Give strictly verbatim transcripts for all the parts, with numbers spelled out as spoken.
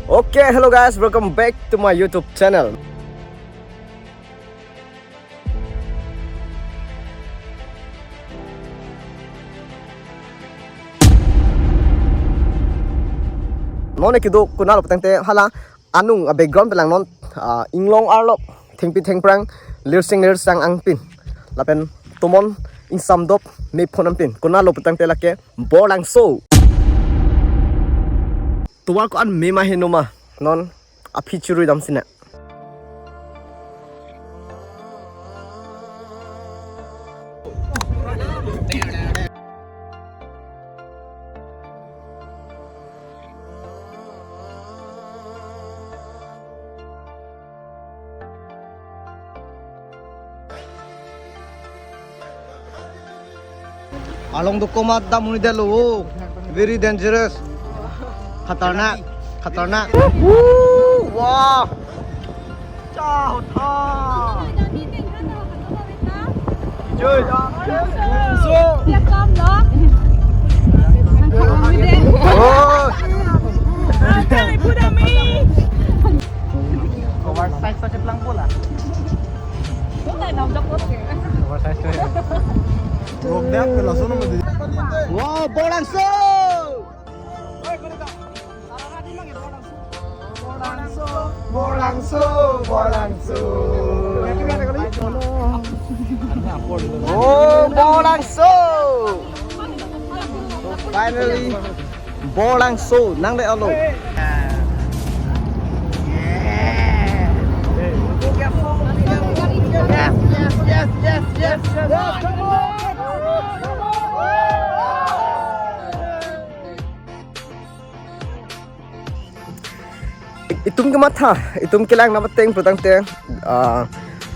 Okay, hello guys, welcome back to my YouTube channel. Non ke kedo konat lo putangte hala anung a background pen langnon, ah, inglong arlo thengpi thengphrang lirsing lirsang angpin lapen tomon ingsamdop me phonam pin konat lo putangte lake Borlangso. Tovar ko-an me ma heno ma non aphi chirui damsi na. Along do komat dam uni delo, oh. Very dangerous. Khatarnak, khatarnak. Woo, wah. Cha hotha. Joy. So. Oh. Oversize pakai pelang bola. Oversize tuh ya. Wow, Borlangso! Borlangso, Borlangso. Oh, Borlangso. Finally, Borlangso nang de alo. Yes, yes, yes, yes, yes, yes. Itum kematha, itum kelang nang ateng putangte, ah,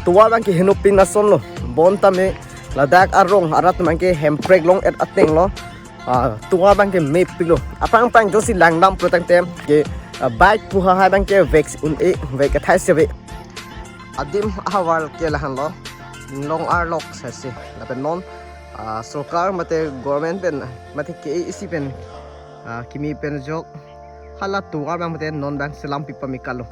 tovar abang ke henopin asonlo. Bonta me ladak arong arat abang ke hemprek long-et atenglo. Ah, tovar abang ke mepiklo. Aphrang aphrang jongsi langdam putangte ke, ah, bike pu ha abang ke vek un-e, vek athai se ave. Adim ahavar ke lahenlo. Inglong arlo sasi. Lapen non, ah, sorkar mate government pen mate K A A C pen, ah, kimi pen jok hala tovar abang mate non abang selam pipa me kalo.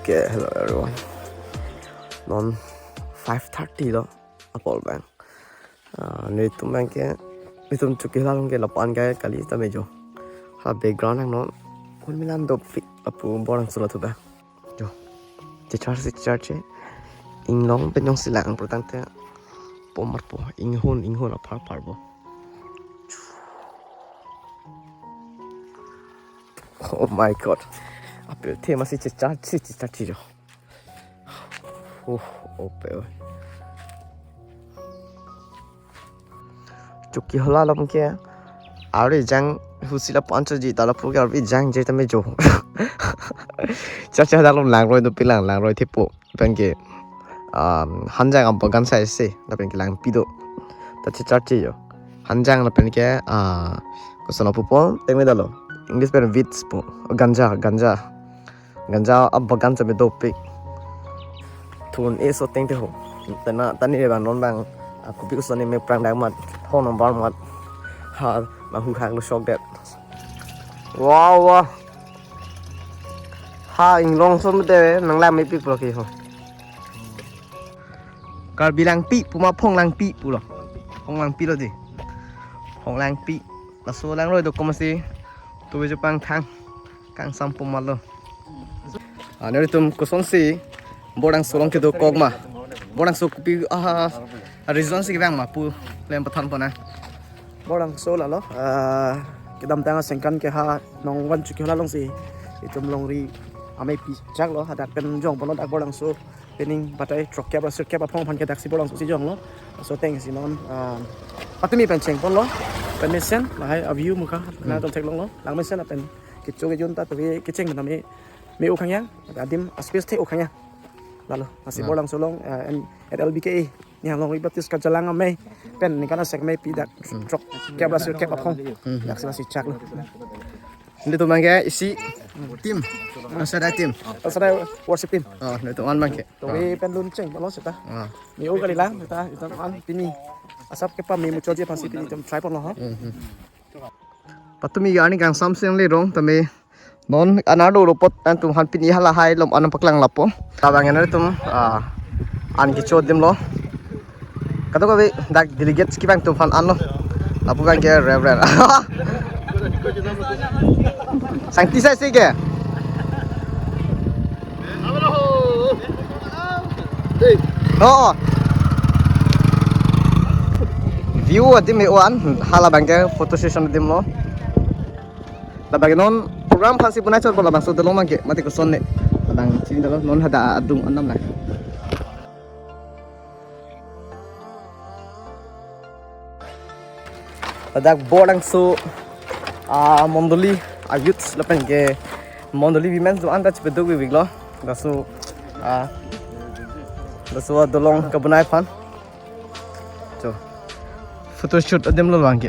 Okay, hello everyone. Non five thirty lo apor abang. Ah, netum abang ke, netum Chokihola along ke lapu-an ke kali ta me jo. Ha background nang non. Kon milan dopik apu Borlangso lo tu abang. Jo. Chechar si chechar che. Inglong pen jongsi lang putangte. Pomar po. Inghun, inghun apharphar bo. Oh my God. Apirthe masi chechar si chechar che jo. Uh, ope oi. Chokihola along ke arve jang husi lapu-an choji ta lapu ke arve jang je ta me jo. Cha cha dalom langroi dopik lang, langroi thepo. Lapen ke, um, hanjang abagan sai se, lapen ke langpi do. Ta chechar che jo. Hanjang lapen ke, ah, koson apu po, teng me dalo. English pen weeds po. Ganja, ganja. Ganja abagan seme dopik. Thun e so teng te ho. Tana tani re bang non bang. Aku pi uson ni me prang dang mat. Ho number mat. Ha, ma hu hak lo shok det. Wow, wow. Ha, inglong som te nang lam me pik lo ke ho. Karbi Langpi, puma Phonglangpi pulo. Phonglangpi lo di. Phonglangpi. Laso langroi dokok masi. Tuwe jopang thang. Kangsam puma lo. Ah, netum kosonsi Borlangso along kedokok ma. Borlangso kopi, ah, reason si kevang ma pu lem pathan pona. Borlangso lalo, ah, kedamtang asengkan ke ha nong van Chokihola alongsi itum longri amei pi chak lo, hadak pen jong bono dak Borlangso pening batai throkkep ra sirkep aphong aphan ke daksi Borlangso si jonglo. So thanks si non, ah, patumi pen cheng ponlo. Pen mesen lahai a view mukha na ton theklonglo. Lang mesen lapen kecho kejun ta tuwi kecheng nami me-o khangyang, adim a-space the-o khangyang. Lalo, lasi, ah, Borlangso along, eh, en, at L B K A, ni along Baptist Karjalang amei, pen ningkan asek ameipi dak, hmm, throk kep lasi kep aphong. Hmm. Daksi lasi chak lo. Nelitum abangke isi team. Wasada team. Wasada worship team. Oh, nelitum an abangke. To, ah, we pen luncheng, lo seta. Ah. Me-o kali lang, seta, itum an pini. Asap kepame muchotji aphansi pini itum try ponlo ho. Hmm, hmm. Patumi arni kangsam si nangle rong tame non anarlo ropot nangtum aphan pini halahai lom an paklang lapo. Labang nelitum, ah, an kecho adim lo. Kadokave dak delegates kevang atum aphan anlo. Lapu abangke Reverend. Sangti sai si ke. Oh. View adim me-o an, hala abangke photo session adim lo. Labang non program aphansi bonai chot labangso dolong abangke, mate koson ne. Labang chini dolo non hadak adung anam lang. Ladak Borlangso, ah, mondoli, ah, youths lapen ke mondoli women's do-an ta chepeduk vivik lo. Laso, ah, laso dolong kabonai aphan. So, photoshoot adim lo abangke.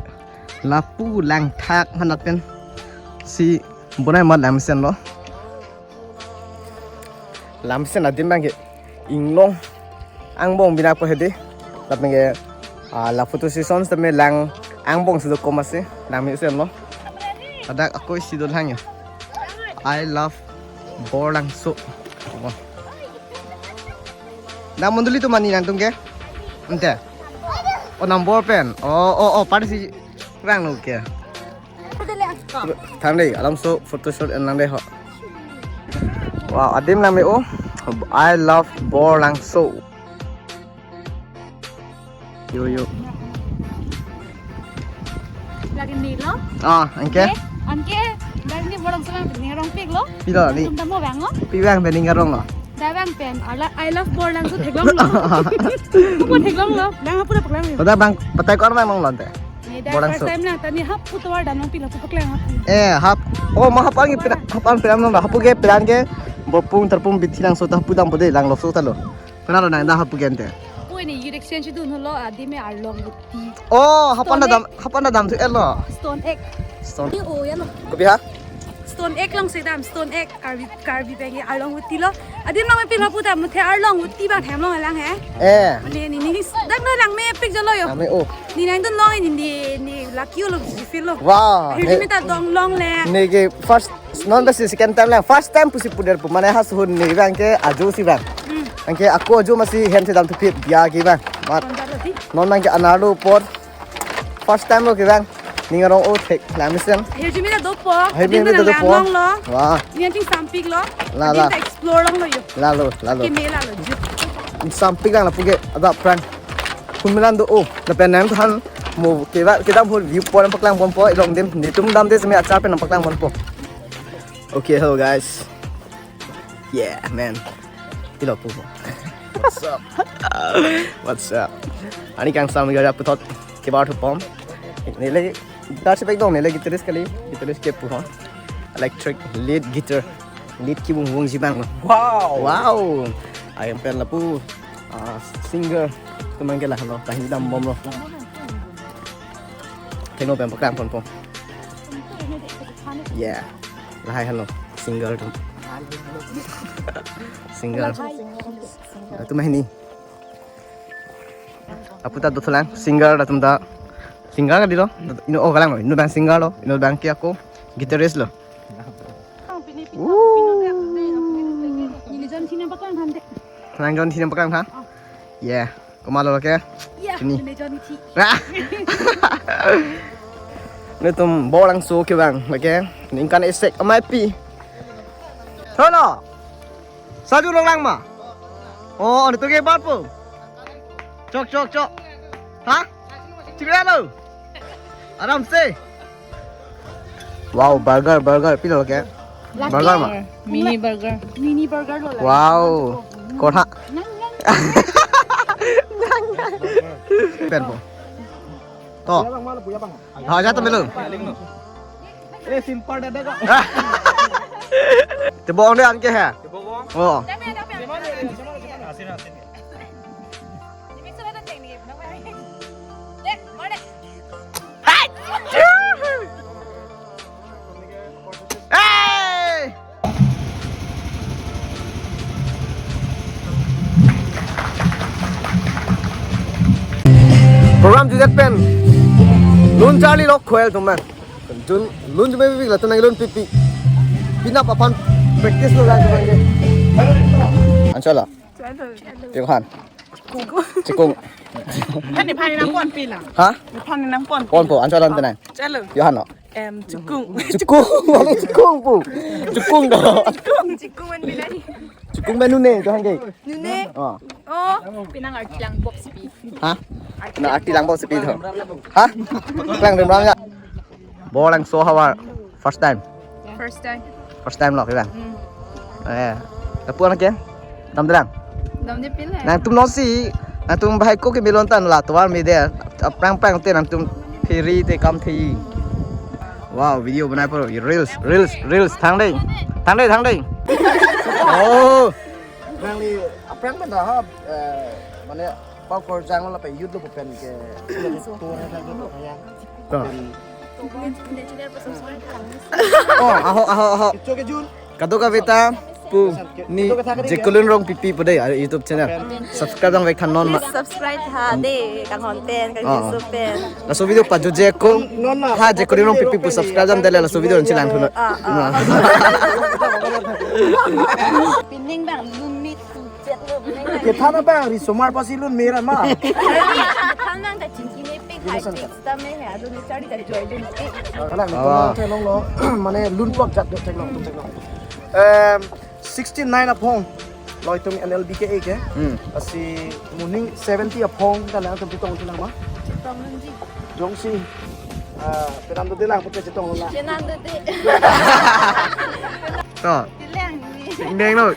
Lapu langthak hanat pensi bonai amat langmesen lo. Langmesen adim abangke inglong angbong binak po hedi. Lapen ke, ah, la photo session tame lang angbong si dokom asi, langmesen lo. Ladak ako isi dolang ya. I love Borlangso. Oh. Dak mondoli atum mani nangtum ke? Ante. Oh, nang bor pen. Oh, oh, oh, parsi rang lo ke. Than dei, alamso photoshoot en lang dei ho. Wow, adim lang me-o. I love Borlangso. Yo, yo. Lagi ni lo. Ah, anke? Anke, lagi ni Borlangso lang ni rong pik lo. Pilo ni? Tum tamo bang lo. Pi bang pen ning arong lo. Dak bang pen, ala, I love Borlangso theklong lo. Hapu theklong lo, bang hapu dak paklang lo. Dak bang patai kor bang long lo ante. Ni dak Borlangso. First time lang, tani hapu tovar dan long pilo paklang hapu. Eh, hap. Oh, ma hapu angi pira, hapu an pira long lo. Hapu ke pira ke, bopung terpung bithi langso ta hapu dam pode langlo so ta lo. Pernah lo nang dak hapu ke ante. Hapu ni youth exchange dun lo, adim me arlong buti. Oh, hapu an Stone dam, hapu an dam tu elo. Stone egg. Stone. Ni o ya lo. Kopi ha? Stone egg long si dam, stone egg, Karbi, Karbi abangke arlong buti lo. Adim long me pin hapu dam, muthe arlong buti bang hem long lang he. Eh. Ni, ni, ni, ni, dak no lang me pik jolo yo. Lang me-o. Ni nangdun long ni, ni, ni lucky lo, si feel lo. Wow. Ni, ni me ta dong long le. Ni ke first, non besi second time lang. First time pusi puder pu mane ha suhun ni abangke ajo si bang. Hmm. Anke ako ajo masi hem si dam thupit dia ke bang. Mat. Konda lo di. Non abangke anarlo apor. First time lo ke bang. Ning arong o thek langmesen. Hejimi ta dopo. Hejimi ta dopo. Adim ta lang long lo. Wah. Ni anting sampik lo. La, la. Adim ta explore long lo yo. Lalo, lalo. Ke me lalo jut. Sampik lang lapu ke ada prank. Kun melan do-o. Lapen nangthan mo ke ba kedam hol view point paklang ponpo, ilong dim. Nelitum dam de semi achar pen paklang ponpo. Okay, hello guys. Yeah, man. Ilo pu. What's up? What's up? Arni kangsam gari aputhot kebar thupom. Neli guitar si pek dong, neli guitarist kali, guitarist ke pu ho. Electric lead guitar. Lead kibung bung jibang lo. Wow. Wow. Ayam pen lapu, ah, singer atum abangke la lo, ta Hindi dam bom lo. Thengno pen paklang ponpo. Yeah. Lahai halo, singer atum. Singer. Atum hini. Apu ta dothulang, singer atum ta. Singer kali lo. Inut o kalang lo. Inut abang singer lo. Inut abangke ako guitarist lo. Woo. Neli jon thina paklang than de. Nang jon thina paklang than? Yeah. Komat lo ke? Ya, ini. Neli jon thi. Nelitum Borlangso ke bang, lake ningkan esek ameipi. Thono. Saju long lang ma? Oh, nelitum ke bat po. Chok, chok, chok. Ha? Chikre lo. Aram se. Wow, burger, burger, pilo ke? Lucky. Burger ma? Mini burger. Mini burger lo la. Wow. Kotha. Nang, nang. Pen po. To. Ha, ja to melo. Eh, simple dada ka. Tebong de anke he. Oh. Hey! Program judet pen lun charli lok khoel tum man. Jun lun jume bibik la tunang lun pipi. Pina papan practice lo lang tum man. Ancho la. Chalo. Yo han. Chikung. Phan ni phan ni nang pon pi la. Ha? Ni phan ni nang pon pi. Pon po, ancho la tenang. Chalo. Yo han no. Em, chikung. Chikung, wala chikung po. Chikung do. Chikung, chikung man binai. Chikung man nune, to hangke. Nune? Oh. Oh. Pinang arti lang box pi. Ha? Na arti lang box pi to. Ha? Lang dum ram ya. Bo Langso havar first time. First time. First time lo, kan? Hmm. Eh, lapu anke? Damde lang. Damde pil hai. Nangtum nosi, nangtum bahai ko ke milon tan la tovar mide. Aprang prang te nangtum phiri te kam thi. Wow, video banai po, reels, reels, reels, thang dei. Thang dei, thang dei. Oh. Nangli aprang mana ha, eh, mane pau korjang lo pe youth lo pen ke. To. Oh, aho, aho, aho. Kado kaveta pu ni Jekolun Rongpipi pu dei, ah, YouTube channel. Subscribe dang vek than non ma. Subscribe tha de, kanghon pen, kan, oh, YouTube pen. Laso video pajut je ko. Ha, Jekolun Rongpipi pu subscribe dam dele laso video chilang thuno. Ah, ah. Pining bang lumit. Kethan abang risomar pasi lun mera ma. Kethan nang ta chingki ne pik hai pik sta me hai, adu ni chari ta joy dun. Kalang, ah, theklong lo, mane lun plot jat do theklong, theklong. Em, sixty-nine aphong lo itum N L B K A ke. Hmm. Lasi morning seventy aphong kalang itum pitong tulang ma. Pitong nang ji. Jongsi, ah, penam do de lang pute chetong lo la. Penam do de. To. Tileng ni. Deng lo.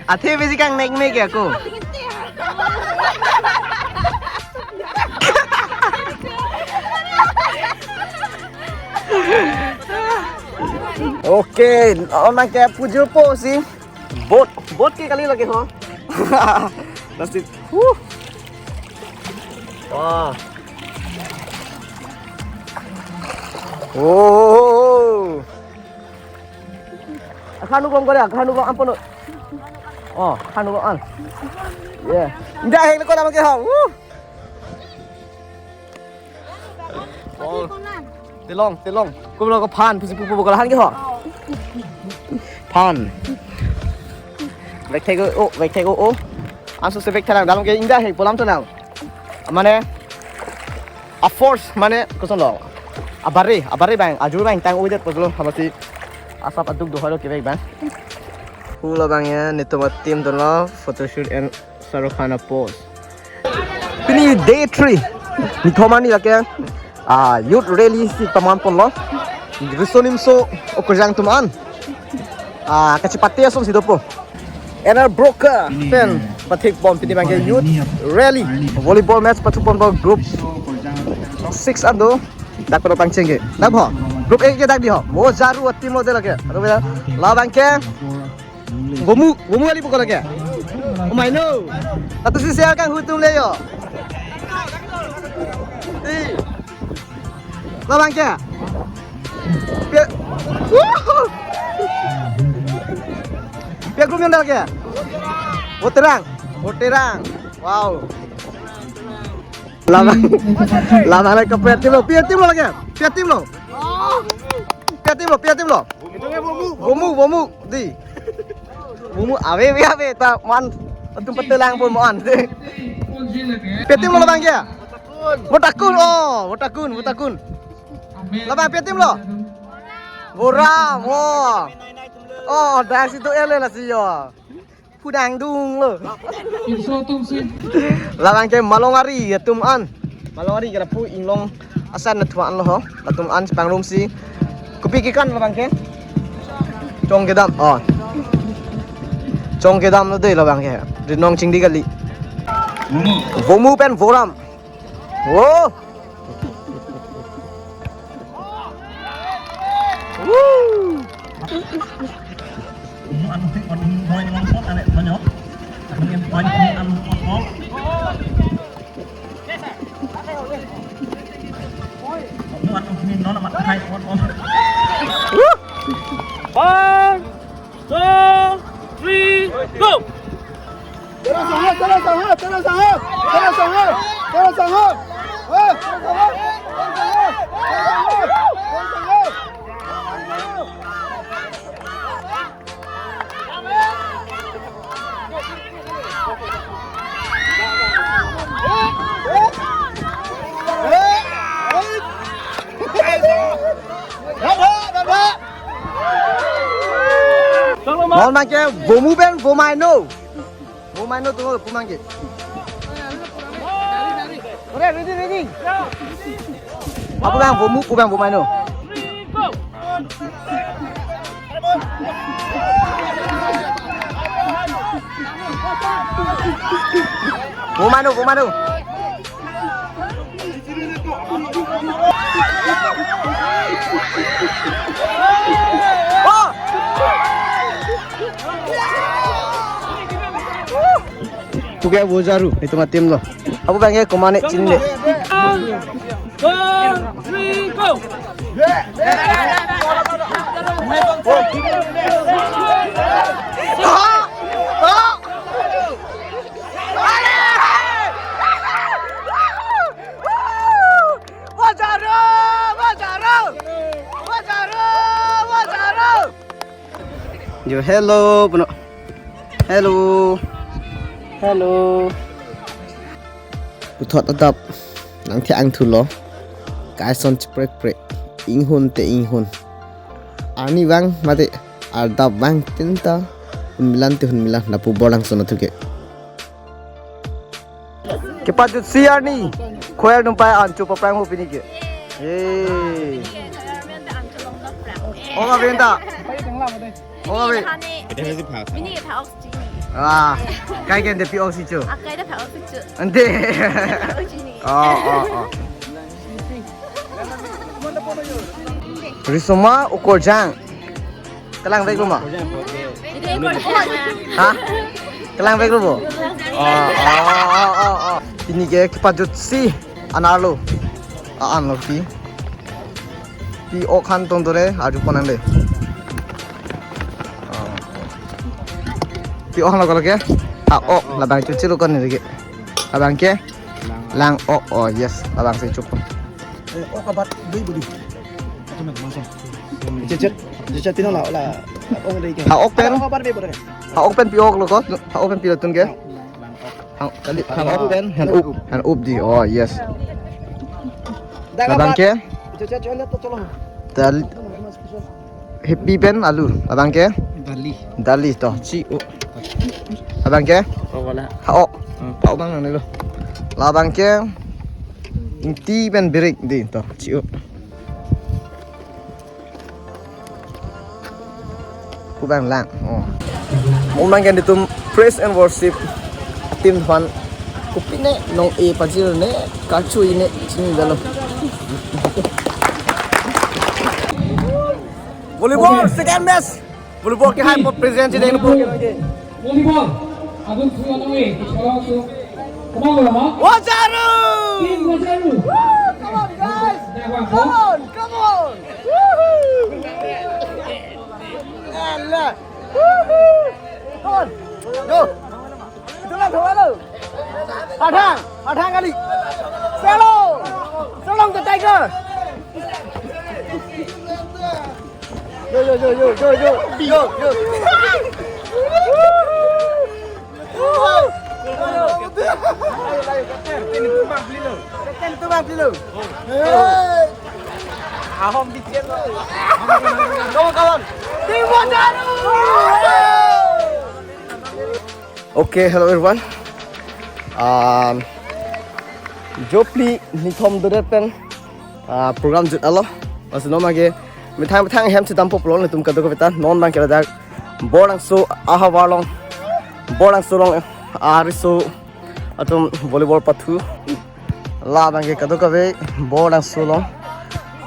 Athe besi kang nek mek ya ko. Okay, oh, nang ke pujur po si. Boat, boat ke kali lagi ho. Plastik. Huh. Wah. Oh. Akhanu kong kore, akhanu kong ampun. Oh, akhanu kong an. Yeah. Indah hek ko nama ke ha. Huh. Oh. Telong, telong. Kumlo ko phan, pusi pupu ko lahan ke ho. Phan. Vek thek o, vek thek o. Anso se vek thek lang, dalam ke indah hek polam to nang. Mane, a force, mane, koson lo. Abare, abare bang, ajur bang, tang uidet poslo, hamasi. Asap aduk do haro ke vek bang. Hula bang ya, netum a-team to lo, photoshoot and Shahrukh Khan a-pose. Pini day three. Nithom arni lake, ah, youth rally si paman ponlo. Riso nimso okorjang atum an. Ah, kachepate ason si dopo. Ena broker pen pathik pon pini bang ke youth rally. Volleyball match pathu ponpo group six an do. Dak kono pangcheng ke. Dak ho. Group A ke dak di ho. Mo jaru a-team lo de lake. Aro bela. La bang ke. Vomu, vomu ali pukul lagi. Oh my no. Satu sisi akan hutum le yo. Di. Labang ke? Pia. Wuhu. Pia group yang dah ke? Boterang. Boterang. Wow. Labang. Labang lagi ke pia team lo. Pia team lo lagi. Pia team lo. Pia team lo, pia team lo. Vomu, vomu, di. Vomu ave, ave, ave, ta man, atum patelang pon man. Pia team lo labang ke? Votakun, oh, Votakun, Votakun. Labang pia team lo? Voram, oh. Oh, dari situ ele lah sih yo. Pudang dung lo. Inso atum si. Labang ke Malongari atum an. Malongari ke lapu inglong asan atum an lo ho. Atum an chepangrum si. Kopi kekan labang ke? Chong kedam. Oh. Chong kedam lo de labang ke. Rinong chingdi kali. Vomu pen Voram. Oh! Woo! Unu anu tik anu moi nong pot ane banyak. Anu yang paling anu pot pot. Unu anu tik non amat hai pot pot. One, two, three, go! Tera sangha, tera sangha, tera sangha, tera sangha, tera sangha. Eh, tera sangha, tera sangha, tera sangha, tera sangha. Non abangke Vomu pen Vomaino. Vomaino tu pu abangke. Ore, ready, ready. Apu abang Vomu, pu abang Vomaino. Vomaino, Vomaino. Oh! Puke Vojaru, itum ateam lo. Apu abangke komatne chinine. One, two, three, go! Vojaru! Vojaru! Vojaru! Vojaru! Jo, hello, puno. Hello. Hello. Puthot adap nangthe-ang thulo. Kaison cheprek prek. Inghun te inghun. Arni vang mate ardap vang tin ta. Hunmilan te hunmilan lapu Borlangso atum ke. Kepajutsi arni. Khoel numpai an chu paprang ho pini ke. Hey. Oh, ma benta. Oh, ma be. Ini kita oxygen. Ah, kai ken de pi oxygen chu. Akai da oxygen. Ante. Oxygen. Oh, oh, oh. Risoma ukorjang. Kelang vek lo ma? Ini ukorjang. Ha? Kelang vek lo bo? Oh, oh, oh, oh, oh. Pini ke kepajutsi an arlo. Ah, an lo pi. Pi-ok han tong dore, arju pon nang de. Oh. Pi-ok lo kalau ke? Ah, ok, labang chuchi lo kan ni lagi. Labang ke? Lang-ok, oh yes, labang si chup. Eh, ok abat dui budi. Cecet, cecet tino la, la. Ok dei ke. Ha-ok pen? Ok abat dui budi. Ha-ok pen pi-ok lo ko? Ha-ok pen pi lo tun ke? Lang-ok. Hang, kali, hang-ok pen, han-up, han-up dei. Oh, yes. Labang ke? Cecet, cecet, to chalo. Tal-, Happy pen alu, labang ke? Dali. Dali to, chi-o. Labang ke? Oh, wala. Ha-ok. Hmm. Ha-ok abang nang lo. Labang ke? Ingti pen birik dei to, chi-o. Pu abang lang. Oh. Mo abang ke itum praise and worship team aphan kopine nong-e pajirne, karchu-ine chinidetlo. Volleyball second match. Volleyball ke hai po present si deng po. Volleyball. Agun su ano eh, chala su. Come on, ha? Vojaru! Team Vojaru. Woo, come on, guys. Come on, come on. Woohoo! Ella. Woohoo! Come on. Go. Itulah dua lo. Padang, padang kali. Selo. Selong the tiger. Yo, yo, yo, yo, yo, yo, yo, yo. Ayo, ayo, kapten. Kapten itu bang, beli lo. Kapten itu bang, beli lo. Hei. Ahom bikin lo. Kawan, kawan. Team Vojaru. Okay, hello everyone. Um, jopli nithom dodet pen, uh, program jut alo. Laso non abangke methang methang hem chedam po pulo netum kadokave ta. Non abangke ladak Borlangso ahavar along, Borlangso along, uh, ariso atum volleyball pathu. Labang ke kadokave Borlangso along,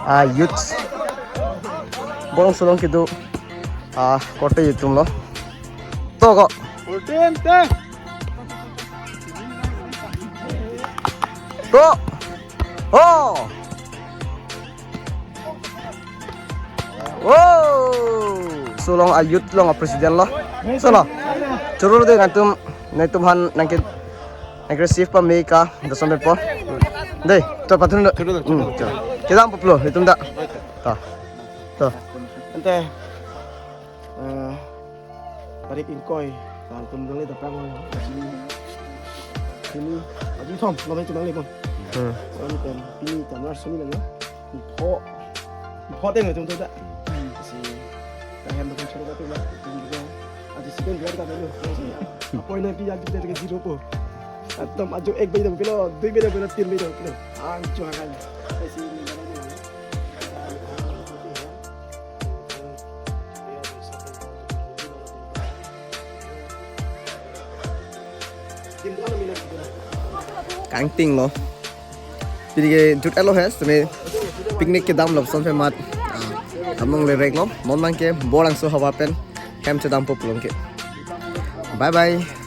ah, youth, Borlangso along kedo, ah, korte atum lo. To ko. Korte ante. To. Oh. Wow. Laso along a youth along a president lo. Laso lo. Choro de nangtum, nangtum aphan nangke, nangke receive pame ka, doson pepo. De, to pathun do. Choro de, choro de. Hmm, to. Kedam pulo, itum ta. To. To. Ante, eh, tarik ingkoi, nangtum nangle dapang lo. Pini, pini, ajin thom, lo itum nangle pon. Hmm. Lapen pini ta January sini lang ya. Pho, pho teng itum ta. Si, kahem do choro ka tu la, itum juga. Aji second gear ta lo. Apoi na pi aji ta zero po. Atum ajo ek baji ta pilo, dui baji ta pilo, tin baji ta pilo. Ajo hakal. Aisi ni. Kangting lo. Pini ke jut alo he, seme picnic kedam lo lapuson aphi amat. Ah, tam nangle rek lo, non abang ke Borlangso havar pen hem chedam po pulo ke. Bye bye.